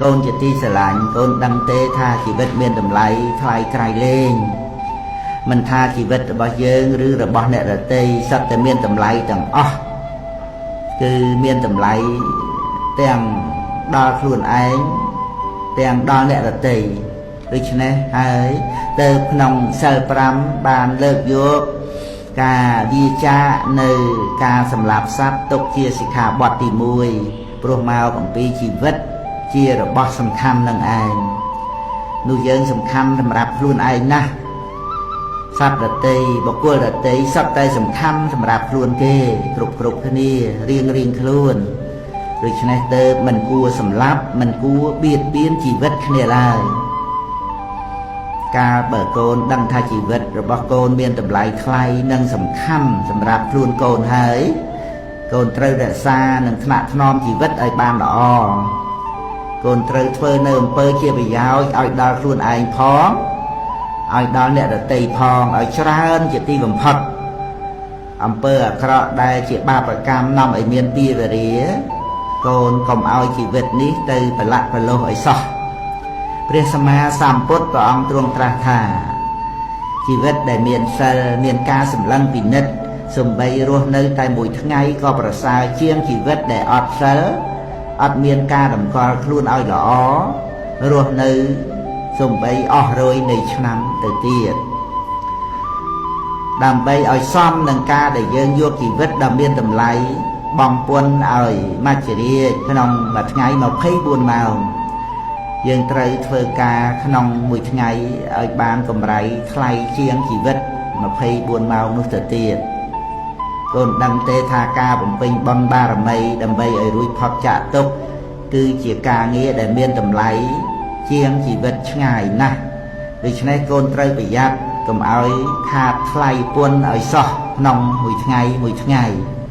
កូនជាទីស្រឡាញ់កូនដឹងទេថាជីវិតមានតម្លៃថ្លៃក្រៃលែងមិនថាជីវិតរបស់យើងឬរបស់អ្នកដទៃសុទ្ធតែមានតម្លៃទាំងអស់គឺមានតម្លៃទាំងដល់ខ្លួនឯងទាំងដល់អ្នកដទៃដូច្នេះហើយទៅក្នុងសិល5បានលើកយកការវាចានៅការសម្លាប់សត្វទុកជាសិក្ខាបទទី1ព្រោះមកអំពីជីវិតជារបស់សំខាន់នឹងឯងនោះយើងសំខាន់សម្រាប់ខ្លួនឯងណាស់សត្វដតីបុគ្គលដតីសុទ្ធតែសំខាន់សម្រាប់ខ្លួនគេគ្រប់គ្រប់គ្នារៀងរៀងខ្លួនដូច្នេះទៅមិនគួរសម្លាប់មិនគួរបៀតបៀនជីវិតគ្នាឡើយកាលបើកូនដឹងថាជីវិតរបស់កូនមានតម្លៃថ្លៃនិងសំខាន់សម្រាប់ខ្លួនកូនហើយកូនត្រូវរក្សានិងថ្នាក់ថ្នមជីវិតឲ្យបានល្អកូនត្រូវធ្វើនៅអំពើជាប្រយោជន៍ឲ្យដល់ខ្លួនឯងផងឲ្យដល់អ្នកដទៃផងឲ្យច្រើនជាទីបំផុតអំពើអាក្រក់ដែលជាបាបកម្មនាំឲ្យមានពីវរាកូនកុំឲ្យជីវិតនេះទៅប្រឡាក់ប្រឡោះឲ្យសោះព្រះសម្មាសម្ពុទ្ធព្រះអង្គទ្រង់ត្រាស់ថាជីវិតដែលមានសិលមានការសម្លឹងពិនិត្យសំបីរស់នៅតែមួយថ្ងៃក៏ប្រសើរជាងជីវិតដែលអត់សិលអត់មានការតម្កល់ខ្លួនឲ្យល្អរស់នៅសំបីអស់រយនៃឆ្នាំទៅទៀតដើម្បីឲ្យសមនឹងការដែលយើងយកជីវិតដ៏មានតម្លៃបងពុនឲ្យមច្ចរាជក្នុងមួយថ្ងៃ24ម៉ោងយើងត្រូវធ្វើការក្នុងមួយថ្ងៃឲ្យបានកម្រៃថ្លៃជាងជីវិត24ម៉ោងនោះទៅទៀតកូនដឹងទេថាការបំពេញបុណ្យបារមីដើម្បីឲ្យរួចផុតចាកទុក្ខគឺជាការងារដែលមានតម្លៃជាងជីវិតឆ្ងាយណាស់ដូច្នេះកូនត្រូវប្រយ័ត្នកុំឲ្យខាតថ្លៃពន្ធឲ្យសោះក្នុងមួយថ្ងៃមួយថ្ងៃ។